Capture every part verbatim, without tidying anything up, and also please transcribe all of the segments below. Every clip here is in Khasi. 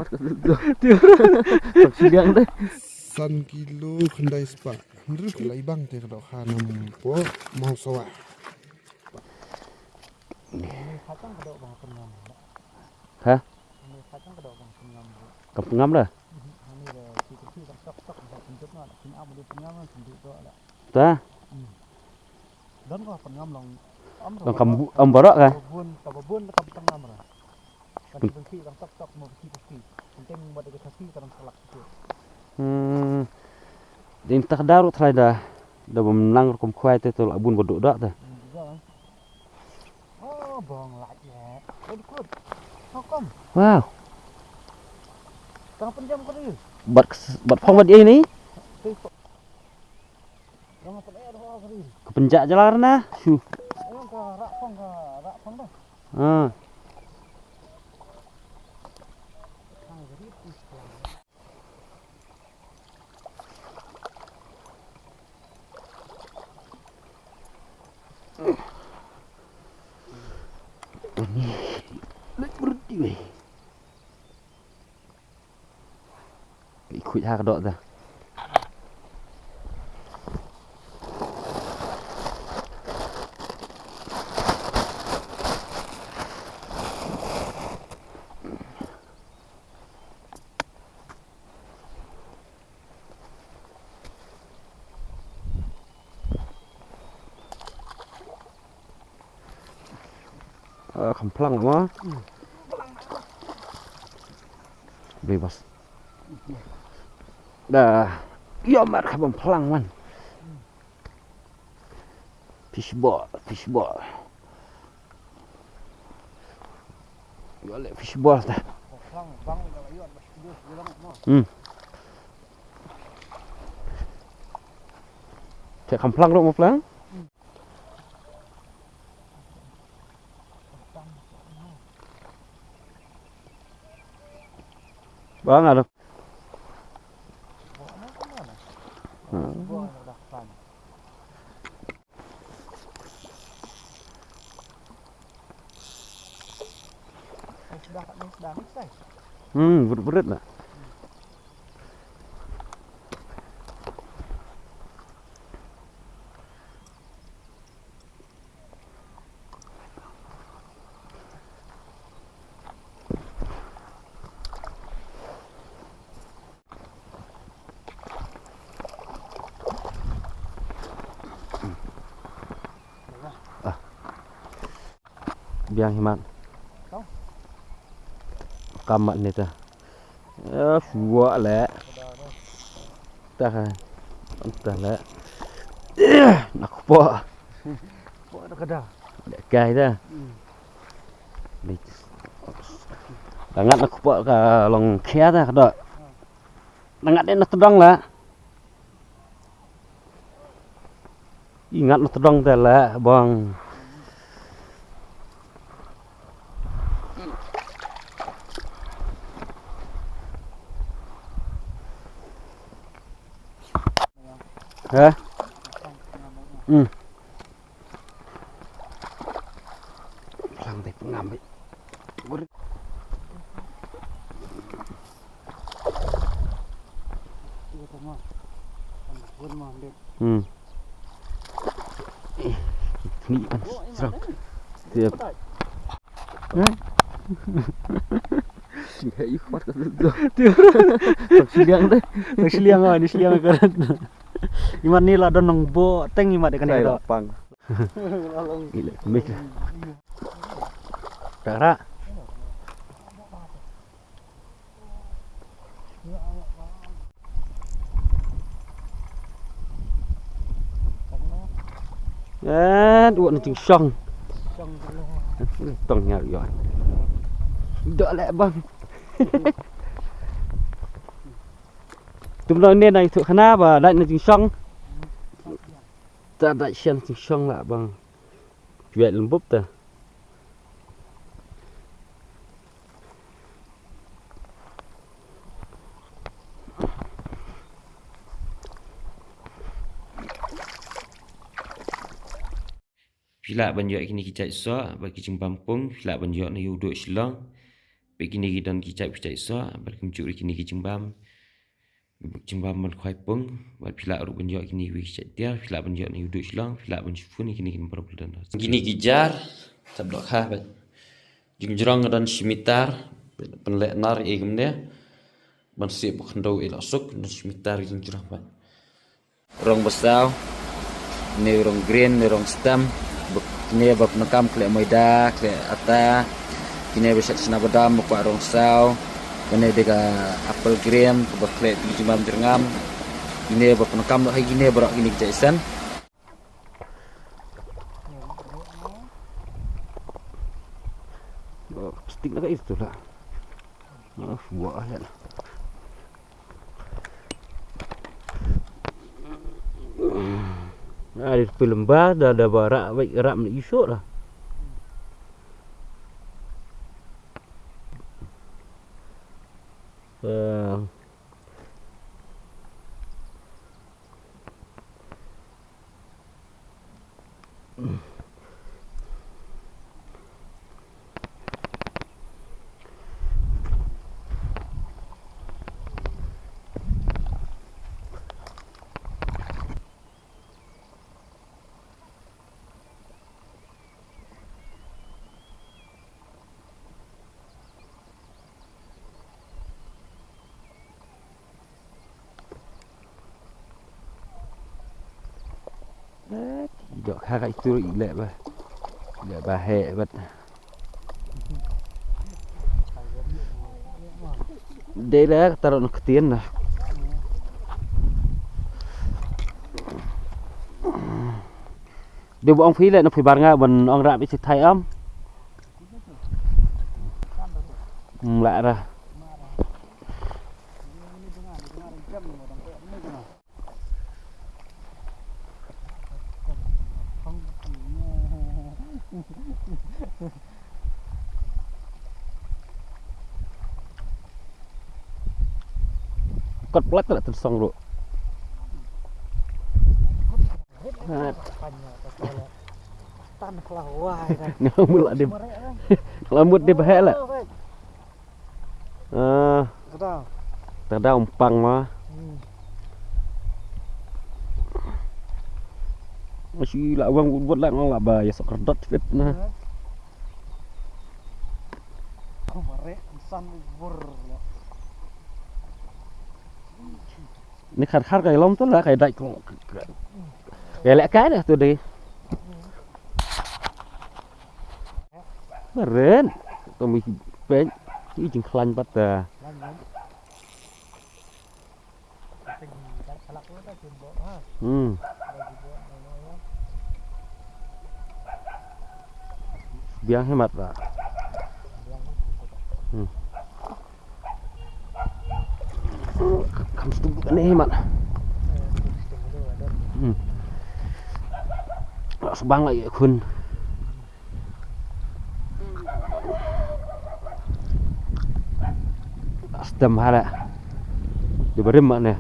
Tang shiliang deh. San kilo khyndai spah. Hynriew kilo i bang te ka dohkha nam po mau sawa. Ha? Kam pynngam da. Ta. Don ko pynngam long. Long kam bu-, am baroh ka? Ka bun, ka bun ka pynngam ra. Kan pynki lang tok tok mo pynki pynki. Penting buat dekat kaki kan salak sikit. Hmm. Ding tak daru trai da. Da bam nang rukom khwai te tu la bun bodoh dak te. Hmm, juga kan. Oh, bong lait ya. Oh, dikut. Hukum. Wow. Tang pynjam ko ni. Bat, bat phong bat ini. Ka pynjah jalan na. Shu. Ha. Berhenti weh. Ikut ha ka doh dah. Ah, kam plang mo. Bebas. Da. Yo mar ka bam plang man. Fishball, fishball. Yo le fishball ta. Hmm. Te kam plang ro mo plang? Bang ada. Hmm, berit-berit lah. Ah. Biang himat. Kam mat ni ta. Ya, suwa le. Ta ka. Ta le. Nak po. Po nak ada. Dek kai ta. Ni. Tangat nak po ka long khia ta ka dok. Tangat ni nak tedong la. Ingat na tedong te le bang. He? Hmm. Lang te pengam. Hmm. Ni kan. Siap. Hei, kuat kan tu. Tang shiliang deh. Tang shiliang ah, ni shiliang kan. Imat ni la don nang bo teng imat kan. Lapang. Gila, mik. Tara. Eh, dua ni jingshong. Tong nyar yo. Dak lek bang. Tum no ne na itu khana ba dak ni jingshong. Ta dak shen jingshong la bang. Juat lembub ta. Phi lah ban ïoh kine ki jait soh bad ki jingbam pung, phi lah ban ïoh na ïa u duh Shillong. Bad kine ki don ki jait phi jait soh, bad kumjuh ruh kine ki jingbam. Ki buk jingbam ban khwai pung, bad phi lah ruh ban ïoh kine ki jait tiar, phi lah ban ïoh na u duh shlong, phi lah ban shu phone kine ki number ba la don. Kine ki jar, tab dohkha bad. Jingjrong ka don shi mitar, pynleh nar ei kumne. Ban sih buk khyndew ei la suk, don shi mitar jingjrong bad. Rong ba saw, ne rong green, ne rong stem, ba kine ba pyndonkam khleh maida, khleh ata, kine ba shet shna badam, ba kwah rong saw, kine de ka apple green, ba khleh pynjimam jyrngam, kine ba pyndonkam noh hai kine baroh kine ki jait sen. Oh, plastik na ka itu lah. Oh, buah ya. Ari pyllemba da da ba rak baik rak men isuk lah. Eh. Dok ha ka itu i leh ba. Leh ba heh bat. Dei la ka tarot na ktien na. Dei ba ong phi leh na phi bar nga ban ong rap i si thai am. Mla ra. Kot plat la tensong ru. Tan khla wai. Ni mula dim. Khla mut di bahek la. Ah, tada umpang ma. Masih la wang buat la ngong la ba ya sok kerdot fit na. Kumare insan bur. Ni khar khar kai lom tu la kai dai ko. Kai lek kai dah tu dei. Meren. Tu mi pek. Ti jing khlaiñ pat ta. Hmm. Biang hemat ta. Hmm. Kam sduk ne hemat. Hmm. Sbang la ïa khun. Stem hala. Di barim ma ne.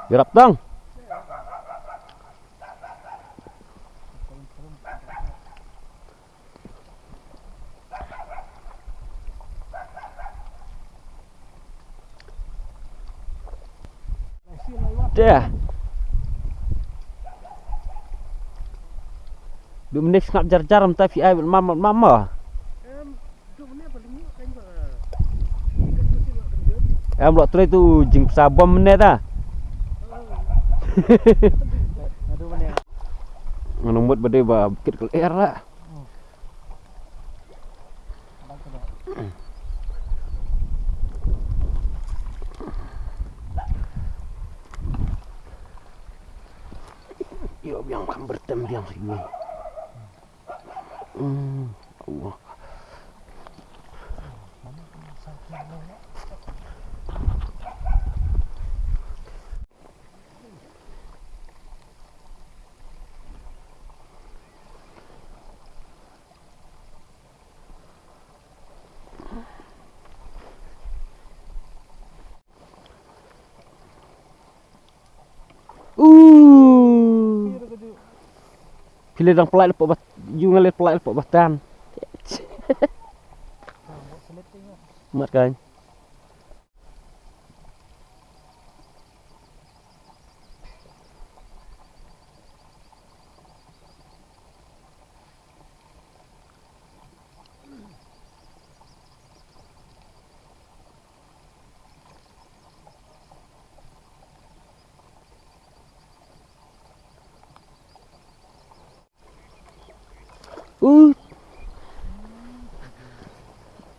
Irap dang. Te. Du mne sngap jar jar mynta phi ai mam mam. Em lo trei tu jingpsa bom mne ta. Ngano mut ba dei ba kit kal er la. Ïoh biang kham byrtem biang sini. Hmm, Allah. Phi leh dang pynlait lepoh bat, ïa nga leh pynlait lepoh batan. Mat kan. Uh.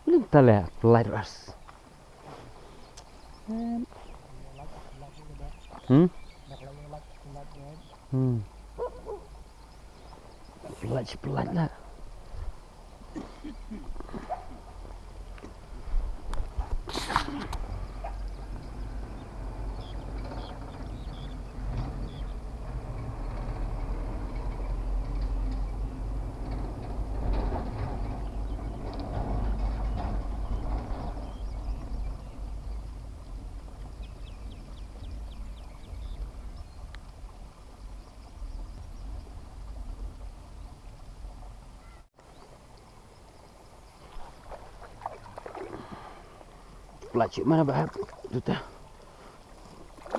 Lim tale pynlait ras. Hmm? Hmm. Pynlait, pynlait lah. Pynlait shuh mana ba hap tu ta.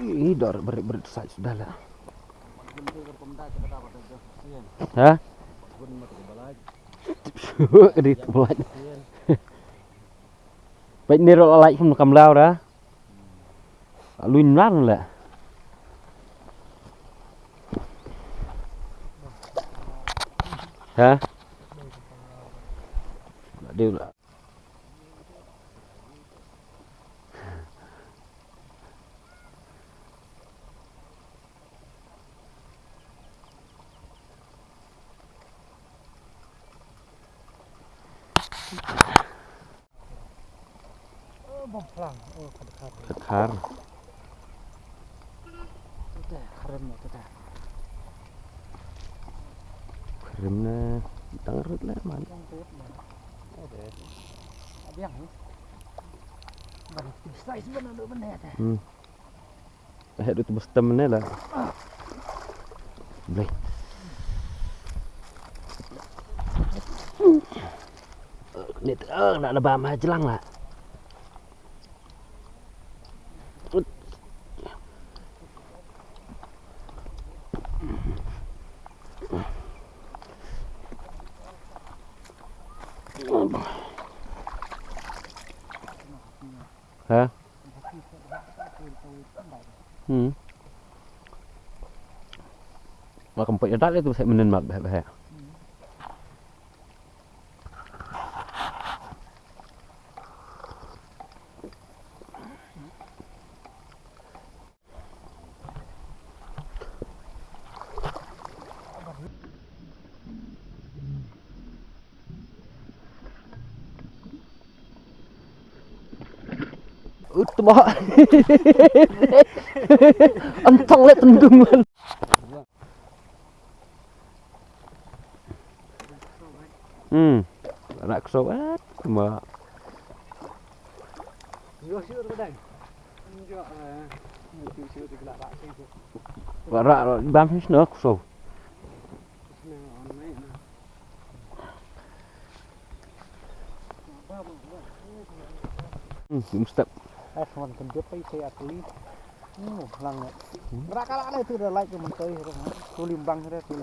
Ih, dor berit-berit sa sudah lah. Ha? Rit pynlait. Peit ni rot lait kum kam lau da. Luin lar le. Ha? Dei lah. Oh, bong plang. Oh, khar, khar. Khar. Tete, kharim ne, tete. Kharim ne, tang rut le, man. Tang rut le. Ade. Abiang ni. Ban, size ban, adu ban, ade. Hmm. Heh, dut bus tem ne la. Blei. Ni tu, oh, nak lebam ha jelang la. Ha? Hmm. Makan pet dak itu saya menen mak bah bah. Utma. Antang le tendung man. Hmm. Anak sobat, ma. Wara bam sih nak so. Hmm, mustap. Eh, kawan kentut pai saya akli. Hmm, lang. Berapa kali tu dah like mentoi tu limbang dah tu.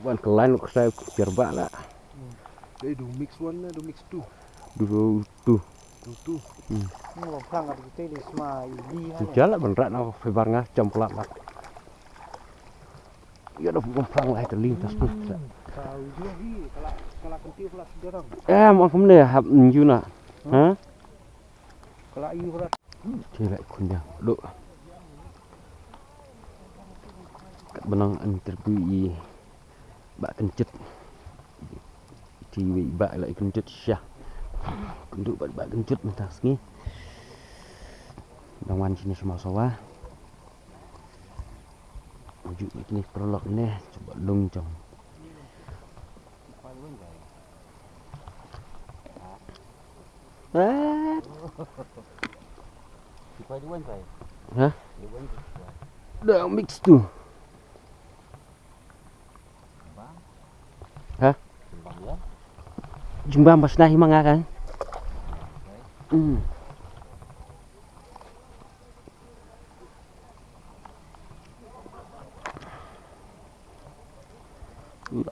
Wan ka line ka sai pier ba la. Dei du mix one na du mix two. Du two. Du two. Hmm. Ni wan plang ka dei li sma i li ha. Tu jala ban rat na fiber nga jam plat la. Ya da wan plang la ka li tas tu. Ka u ju hi kala kala kenti plat sederang. Eh, mo kumne hap ju na. Ha? Kala ïu rat. Te la khun ïa dok. Kat ba nang interview i Bah Kynjut. Te i Bah la i Kynjut sha. Kynjut Bah, Bah Kynjut mynta sngi. Dang wan shane sha Mawsawa. Ju kine paralok ne, cuba lung jong. What? Hah? Dah mix tu. Jingbam ba shna hi ma nga kan. Hmm.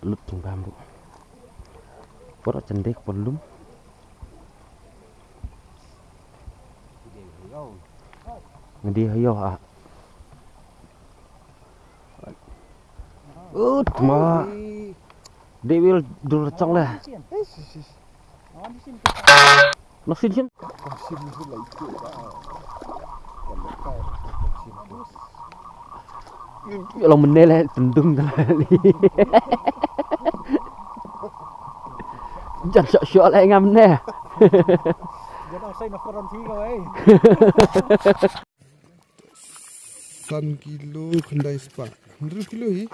Lut jingbam ruh. Por chan dei por lum. Nga dei ha ïew ah. Ut ma. Dei wil dur chong le. Noh sien sien. Ïa long mynne le tyndung da. Jan shoh shoh le ngam ne. San kilo khyndai spah. Hynriew kilo hi.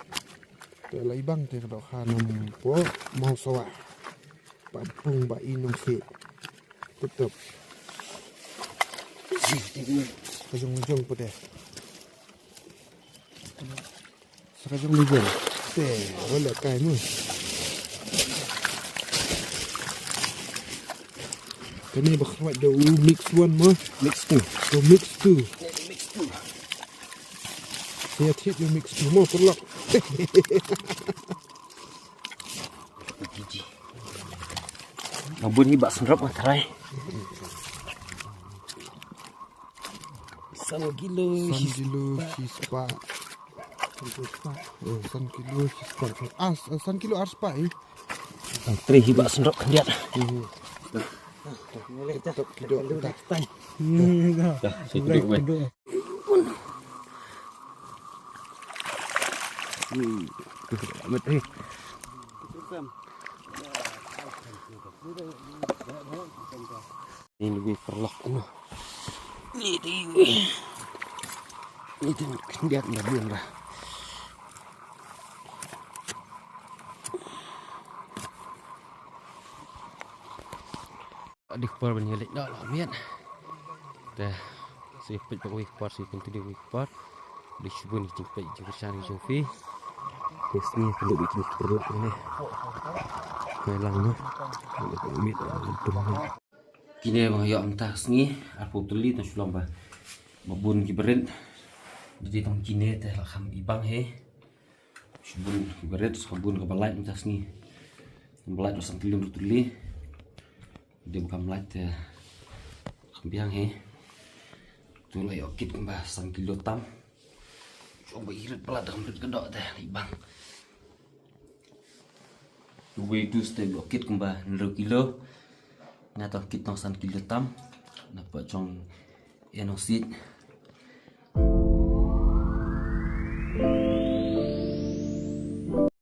Te la i bang te ka dohkha nam po mawsawa. Ba pung ba i nong si. Tup tup. Ka jong jong pute. Sa ka jong jong. Te wala kai mo. Kane ba khwat da u mix one mo. Mix two. Da mix two. Mix two. Saya trip da mix two mo, paralok. Nga bun hi ba sendrop nga tharai. San kilo. San kilo shi spah. Oh, san kilo shi spah. Ah, s- san kilo ar spah eh. Tang tri hi ba sendrop khyndiat. Hmm. Tok kidok ta. Dah, saya kidok weh. Hmm. Amat eh. Ini lebih perlok no. Ini tu. Ini tu khyndiat na bun lah. Dei por ban ïaleit noh la miet. Te sa peit bad kawei ka por, sa continue kawei ka por. Dei shibun ki jingpeit jingkyrshan ki jong phi. Te sngi ka dei ki jingpeit la ne. Ngai lang noh. Miet tum. Kine ba nga ïoh mynta ka sngi arphew tylli tang shu long ba ba bun ki barit. Dei tang kine te la kham i bang hi. Shu bun ki barit, shu bun kaba lait mynta ka sngi. Kaba lait ba san tylli hynriew tylli. Dei ba kam lait te kham biang hi. Tu la ïoh kit kumba san kilo tam. Shu ba i rit palat da kam rit ka doh te i bang. Uwei u dus te ïoh kit kumba hynriew kilo. Nga tang kit tang san kilo tam. Napa jong ïa nongsiej.